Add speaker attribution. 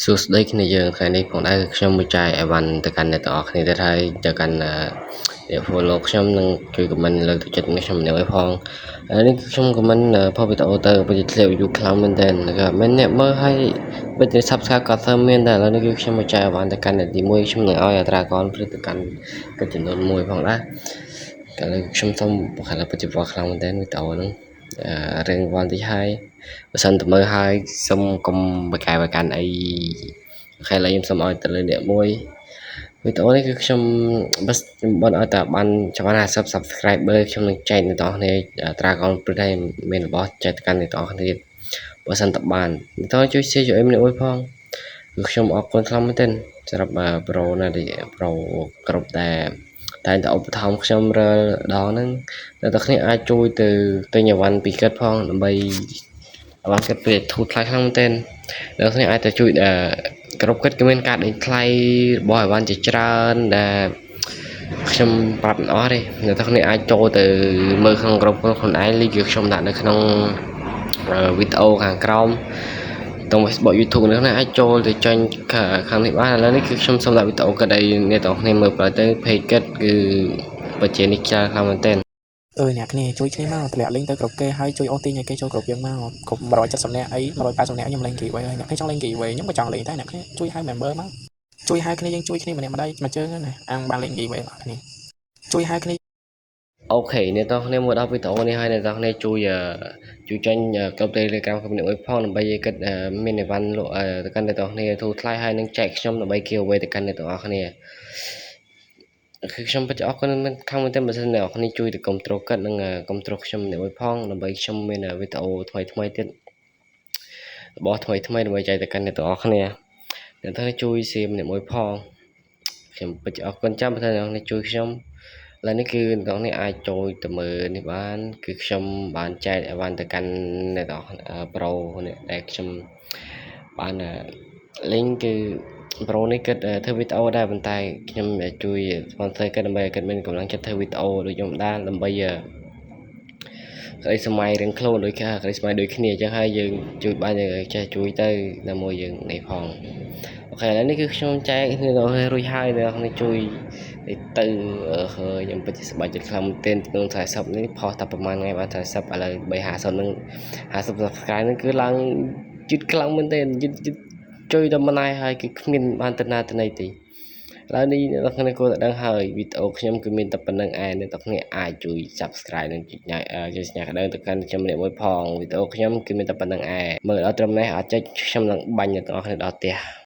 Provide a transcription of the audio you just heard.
Speaker 1: សួស្តីគ្នាយើងថ្ងៃនេះផងដែរខ្ញុំមួយចែកអីវ៉ាន់ទៅកាន់អ្នកទាំងអស់គ្នាទៀតហើយទៅកាន់អ្នក follow ខ្ញុំនិងជួយ comment លើកទឹកចិត្តខ្ញុំម្នាក់ឯងផងហើយនេះខ្ញុំ comment ផុសវីដេអូទៅពិតជាធ្លាក់ view ខ្លាំងមែនទែនក៏មិនអ្នកមើលហើយពិតជា subscribe ក៏ធ្វើមានដែរឥឡូវនេះគឺខ្ញុំមួយចែកអីវ៉ាន់ទៅកាន់អ្នកទី1ខ្ញុំនឹងឲ្យអត្រាកនព្រឹកទៅកាន់កិច្ចចំនួន1ផងដែរឥឡូវខ្ញុំសូមបង្ហាញពិតជាវល់ខ្លាំងមែនទែនវីដេអូហ្នឹងរឿងវល់តិចហើយបើសិនទៅមើលហើយសុំកុំបកកែបកាន់អីOK ឥឡូវខ្ញុំសូមឲ្យទៅលើអ្នកមួយវីដេអូនេះគឺខ្ញុំបើខ្ញុំបនឲ្យតែបានចាំ50 subscriber ខ្ញុំនឹងចែកអ្នកទាំងអស់គ្នាត្រាកនព្រឹកហើយមានរបស់ចែកទៅកាន់អ្នកទាំងអស់គ្នាបើសិនតបានតើជួយ share ជួយអីម្នាក់មួយផងគឺខ្ញុំអរគុណខ្លាំងមែនទែនសម្រាប់ bro ណា bro គ្រប់តែតែតែឧបត្ថម្ភខ្ញុំរាល់ដងហ្នឹងអ្នកទាំងគ្នាអាចជួយទៅទិញអីវ៉ាន់ពីគិតផងដើម្បីអីវ៉ាន់គិតពេលធូរថ្លៃខ្លាំងមែនទែនអ្នកទាំងគ្នាអាចទៅជួយគ្រប់គិតគឺមានការដេញថ្លៃរបស់អីវ៉ាន់ជាច្រើនដែលខ្ញុំប្រាប់មិនអស់ទេអ្នកទាំងគ្នាអាចចូលទៅមើលក្នុងក្រុមខ្លួនឯងលីគឺខ្ញុំដាក់នៅក្នុងវីដេអូខាងក្រោមក្នុង Facebook YouTube នេះណាអាចចូលទៅចាញ់ខាងនេះបានឥឡូវនេះគឺខ្ញុំសូមដាក់វីដេអូគិតឲ្យអ្នកទាំងគ្នាមើលប្រទៅ page គិតគឺបច្ចេកនេះច្រើនខ្លាំងមែនទែន
Speaker 2: អើយអ្នកគ្នាជួយគ្នាមកតម្លាក់ link ទៅគ្រប់គេហើយជួយអូសទាញឲ្យគេចូលគ្រប់យើងមកគ្រប់170នាក់អី180នាក់ខ្ញុំលេង giveaway ហើយអ្នកគ្នាចង់លេង giveaway ខ្ញុំក៏ចង់លេងដែរអ្នកគ្នាជួយហៅ member មកជួយហៅគ្នាយើងជួយគ្នាម្នាក់ម្ដីមួយជើងណាអាំងបានលេង giveaway អ្នកគ្នាជួយហៅគ្នា
Speaker 1: OK អ្នកទាំងគ្នាមើលដល់វីដេអូនេះហើយអ្នកទាំងគ្នាជួយជួយចាញ់ក្រុម Telegram ខ្ញុំនេះមួយផងដើម្បីឲ្យគិតមានអីវ៉ាន់លក់ទៅកាន់អ្នកទាំងគ្នាធូរថ្លៃហើយនឹងចែកខ្ញុំដើម្បី giveaway ទៅកាន់អ្នកទាំងអស់គ្នាគឺខ្ញុំពិតជាអរគុណមែនខាងមែនទែនបើសិនអ្នកនរគ្នាជួយទៅគ្រប់គ្រងគិតនិងគ្រប់គ្រងខ្ញុំម្នាក់មួយផងដើម្បីខ្ញុំមានវីដេអូថ្មីថ្មីទៀតរបស់ថ្មីថ្មីដើម្បីចែកទៅកាន់អ្នកទាំងអស់គ្នាអ្នកទាំងជួយ share ម្នាក់មួយផងខ្ញុំពិតជាអរគុណចាំបើសិនអ្នកនរជួយខ្ញុំឥឡូវនេះគឺអ្នកទាំងនេះអាចចូលទៅមើលនេះបានគឺខ្ញុំបានចែកឲ្យបានទៅកាន់អ្នកទាំង bro នេះដែលខ្ញុំបានលេងគឺ bro នេះគិតធ្វើវីដេអូដែរប៉ុន្តែខ្ញុំជួយ sponsor គិតដើម្បីឲ្យគិតមានកម្លាំងចិត្តធ្វើវីដេអូដូចខ្ញុំដែរដើម្បីក្តីសម័យរៀងខ្លួនដូចក្តីសម័យដូចគ្នាអញ្ចឹងហើយយើងជួយបានចេះជួយទៅដើម្បីយើងនេះផង OK ឥឡូវនេះគឺខ្ញុំចែកគ្នាដល់រួចហើយអ្នកនេះជួយទៅហើយខ្ញុំពិតជាសប្បាយចិត្តខ្លាំងមែនទែនក្នុង40នេះផុសតែប្រហែលថ្ងៃបាន40ឥឡូវ350នឹង50 subscribe ហ្នឹងគឺឡើងយឺតខ្លាំងមែនទែនយឺតយឺតជួយដល់ម្នាយហើយគឺគ្មានបានទៅណាទៅណីទេឥឡូវនេះអ្នកទាំងគ្នាគួរតែដឹងហើយវីដេអូខ្ញុំគឺមានតែប៉ុណ្្នឹងឯងអ្នកទាំងគ្នាអាចជួយ Subscribe និងចុចជួយសញ្ញាកណ្ដឹងទៅកាន់ខ្ញុំម្នាក់មួយផងវីដេអូខ្ញុំគឺមានតែប៉ុណ្្នឹងឯងមើលដល់ត្រឹមនេះអត់ចុចខ្ញុំនឹងបាញ់អ្នកទាំងអស់គ្នាដល់ផ្ទះ។